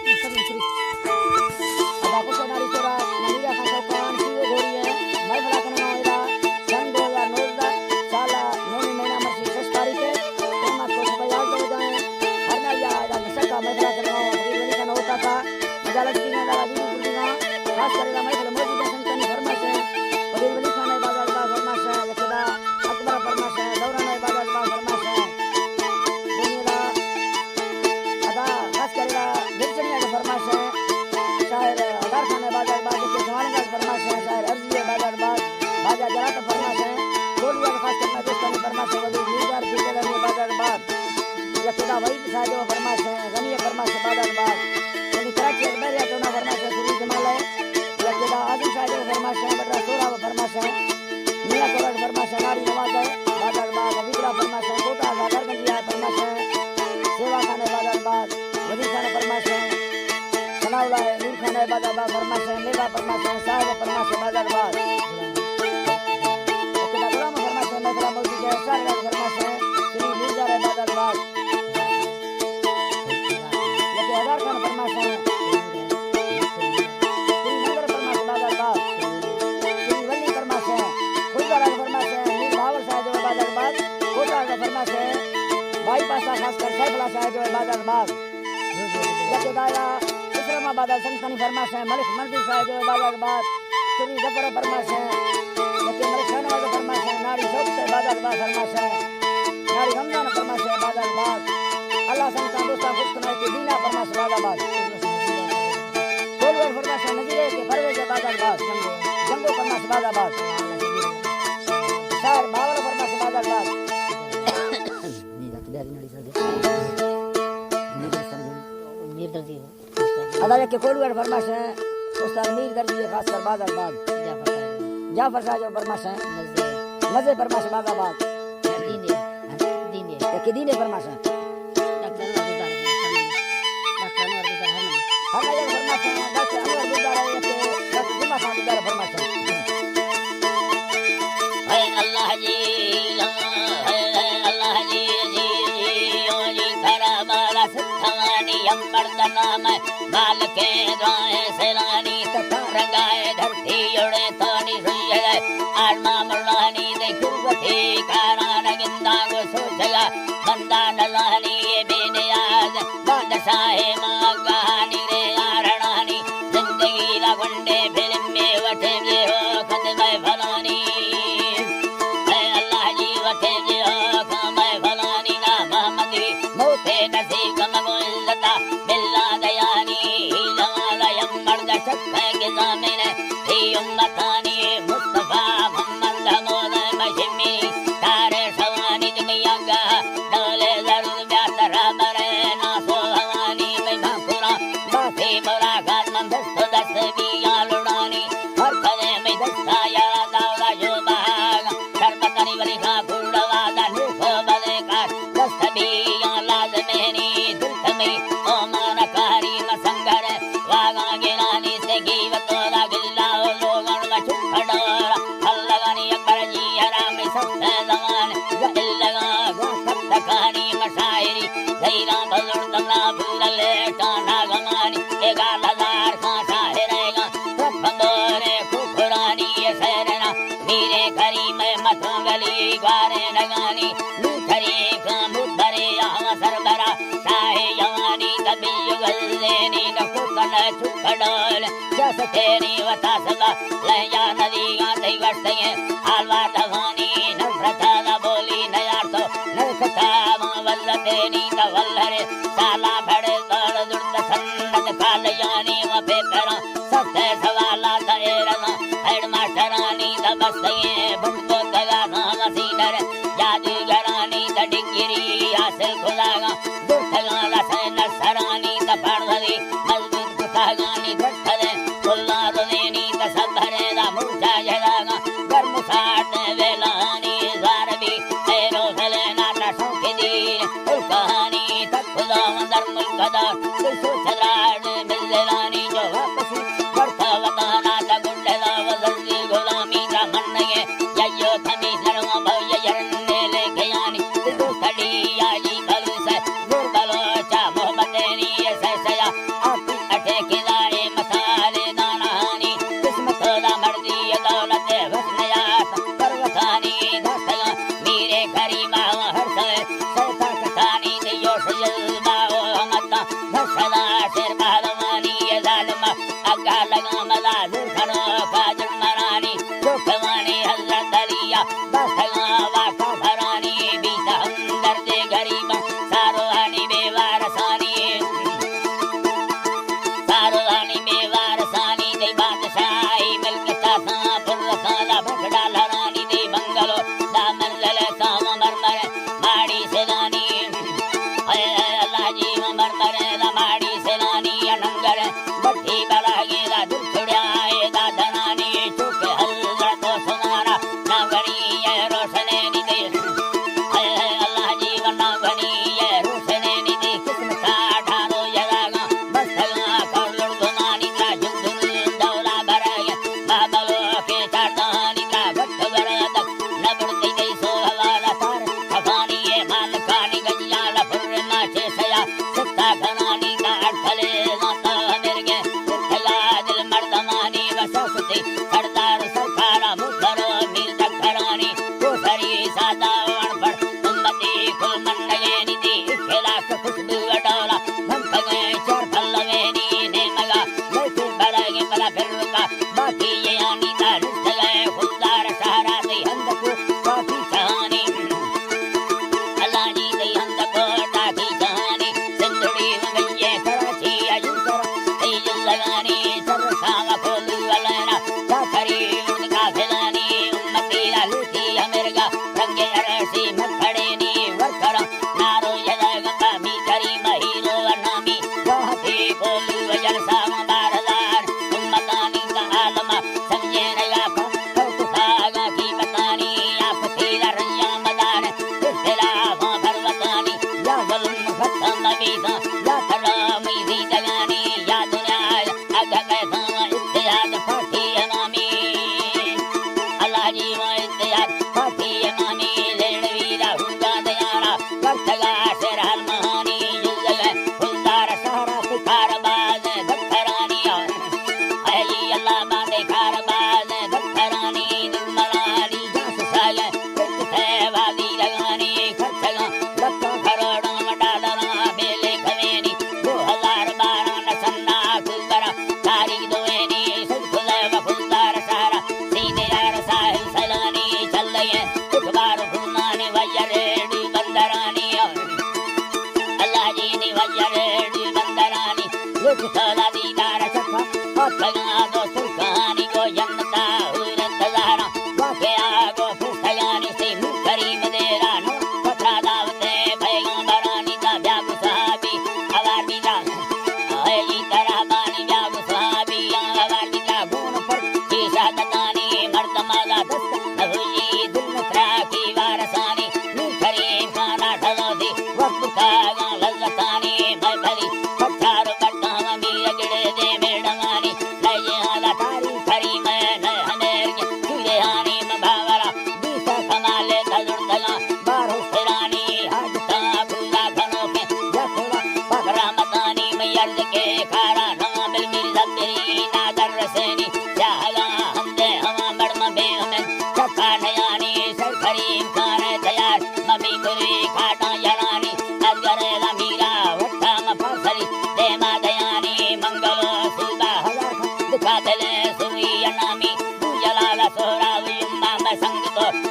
ادا کچھ ناڑی چورا منیرا خان چوکان سی او گھوڑی ہے، محفل کنگا ادا سن دو ہزار نوزدہ سال نویں مہینہ مرشی شش تاریخ ہے، ٹائم آپ کو صبح یاد ہو جائیں۔ ہر نہ یا ادا نشکا محفل کنگا، فقیر ولی خان ہوتا تھا، مجالس کی نہ لگا دیدی کردی گا، خاص کر ادا محفل موجود ہے، سنتانی فرمائش ہے، فقیر ولی خان ہے، بازار با فرمائش ہے، یکدا اکبر فرمائش ہے، دوران ہے، بازار با فرمائش ہے، دنیا دا ادا خاص کر ادا دلچنیا کی فرمائش ہے، شاعر ادار خان ہے، بازار با کے جوان کا فرمائش ہے، شاعر ارضی ہے، بازار با، باجا جرات فرمائش ہے، گولیا خاص کر میں دوستانی فرمائش ہے، وزیر میردار کی جگہ بازار با، یکدا وحید صاحب و فرمائش ہے، غنی فرمائش بازار با، یعنی کراچی اکبر یا ٹونا فرمائش ہے، سری جمال ہے، یکدا اعظم صاحب و فرمائش ہے، بٹرا سورا و فرمائش ہے، میاں کوڑا فرمائش ہے، ناڑی نواز ہے، بازار با، وزیرا فرمائش ہے، کوٹا زاگر گنجیا فرمائش ہے، سیوا خان بازار با، وزیر خان فرمائش ہے، ثناء اللہ ہے، نور خان بازار با فرمائش ہے، میوا فرمائش ہے، صاحب فرمائش ہے، بازار با، یکدا غلام فرمائش ہے، میترا موجود ہے، شاہ فرمائش ہے، سری میردار بازار با، یکے ہزار خان فرمائش ہے، سری ننگر فرمائش بازار با، سری ولی فرمائش ہے، خلدار فرمائش ہے، میر بہاول شاہ جو بازار با، کوٹا کا فرمائش ہے، بائی پاسا خاص کر سیف اللہ شاہ جو بازار با، یکدا اسلام آباد سنگتانی فرمائش ہے، ملک منظور شاہ جو بازار با، سری ظفر فرمائش ہے، یکے ملک شاہنواز فرمائش ہے، ناڑی شوق سے بازار با فرمائش ہے، ناڑی رمضان فرمائش ہے، بازار با۔ اللہ سنگتان دوستان خوش کنائے کہ دینا فرمائش بازار با۔ کولور فرمائش ہے، نظیرے کے پرویز بازار با۔ جنگو فرمائش بازار با۔ شاعر بہاول فرمائش بازار با۔ ادا یکے کولور فرمائش ہے، استاد میر درزی خاص کر بازار با۔ جعفر شاہ جو فرمائش ہے، نزے فرمائش بازار با۔ یکے دینے فرمائش ہے۔ ہر نہ یک فرمائش ہے، ڈاکٹر انور بزدار ہے، یکے ڈاکٹر جمعہ خان بزدار فرمائش ہے۔ اے اللہ جی، اے اللہ جی، جی، جی، او جی، کرا مارا ستھانی امبر دنام، مالکے دعائیں سیلانی تتا رنگائے دھرتی اڑے تانی سوئی ہے، آرما ملانی دے قربتی کاران گنداں گو سوچگا، بندہ نزانی اے بے نیاز، بادشاہ ماں گاہانی رے آرڑانی، زندگی را گنڈے فلم میں وٹے جے ہو خط میں فلانی۔ اے اللہ جی وٹے جے ہو خط میں فلانی، نا محمد موتے نصیب مگو عزتا بلا دیانی، ہی جوان یم مرد شک ہے کہ زامن ہی امتانی، مصطفیٰ محمد مولا مشمی تارے سوانی دنیا کا ڈولے ضرور بیا ترا برے ناسو بھوانی میں بھاکرا باسی ملاقات من دست دست بیا لڑانی ہر پدے میں دستا یا دولا جو بھاگا شربتانی ولی خان کھوڑا وادا نیکو بلے کا دست بیا لازمینی دلتمی او مانا کاری مسنگر واگا گرانی سے گیوتو دا گلا لوگن مچو کھڑورا اللہ غنی اکبر جی حرام سخت زمان، گل لگا گا سخت کانی مشاعری، زیرا بزرگ تمنا پورا لیٹا ناگمانی، اے گال ہزار خان شاعر اے گا، رب بندورے کفرانی، اے سیرنا، میرے کریم متوں گلی گوارے نگانی، نو تری کا مدبرے آوا سربرا، شاہ جوانی تبی گزینی نکو کن چکڑول، جس تیری وتا سزا لہجہ ندیگاں تئی گوشتگیں حال وار دفانی نفرت ء بولی نیار تو نئے کتاباں ولتینی تو ولرے سالا بھڑے دور درد سنت کالیانی و پیپراں سخت سوالات ایرزاں ہیڈ ماسٹرانی تو بستگیں بند کو دگا نام سینر جادوگرانی تو ڈگری حاصل کھلاگاں درتگاں رسے نسرانی تو پڑھدی مزدور کتاگانی درتگیں کلا رزینی تصبرے دا مورچا جھلاگاں گرم ساٹ ویلانی زوار بی ایرو فلینا نشوں کی دیر الکانی تک خدا وندر ملک دار دل سو چدراڑ بلدرانی جو واپسی ورتا وطانا تا گنڈلا وزنزی غلامی دا منگے جیو کمیشنر و بھوی جرن لے کے یعنی دو کڑی آجی بلوچ گور بلوچا محبت نی سیا آتی جلسہ بار ہزار امتانی کا عالم سمجھے ریا کو، تو کتاگا کی مکانی یا پتیلا ریا مدان، اختلافاں پروتانی یا ظلم ختم بیساں یا ترامی زندگانی یا دنیا اگہ پیساں اتحاد پارٹی امامی۔ اللہ جی وہ اتحاد پارٹی امامی لیڑوی راہو گاندیانا کرتگا شر حال مہانی جزگا پھلدار سہرا پکار باز دکھرانی۔ اے جی اللہ باندے کار باز دکھرانی دلمرانی جاس ساگے کتے وادی لگانی خرچگا لکھاں کروڑاں ڈالراں بیلے کمینی دو ہزار بارہ نسنا کلدرا تاریخ دوینی سجکلے وفلدار سارا سیدے یار ساحل سلانی چلے اخبار خونانی وجر ڈی بندرانی۔ اللہ جی نی وجر ڈی بندرانی یک سالا دیدار چکا اتگاں دو سرکانی گو جنتا ہور انتظاراں واقعہ گو پرتگانی سی منکری مدیرانو پترا دعوت پیغمبرانی دا بیا گو صحابی اوار بیدا۔ اے جی ترا بانی بیا گو صحابی اوار بیدا گون پر کی شہادتانی مردم آزاد نبوی دل مترا کی وارثانی نور کریم خانا ڈھلو دی وقت کاغاں لذتانی میں بھلی پچھارو بٹاں میر گڑے دے میڑمانی لے یہ حالا تاری کری میں نہ ہمیر کے سورے ہانی مباورا بیتا کمالے تزڑتگاں بارو سرانی حاجتاں پورا کنو کے یا خدا پاک رحمتانی میں عرض کے کارا نام بل میر زبری نادر رسینی چاہگاں ہندے ہواں بڑم بے امن چکا نیانی سر کریم خان تیار ممی گری کھاٹاں یلانی ازگر امیرا وٹا مفصلی دیما دیانی منگلو صوبہ ہزار خان دکھا دلے سوئی انامی تو جلال سہرا وی امام سنگ تو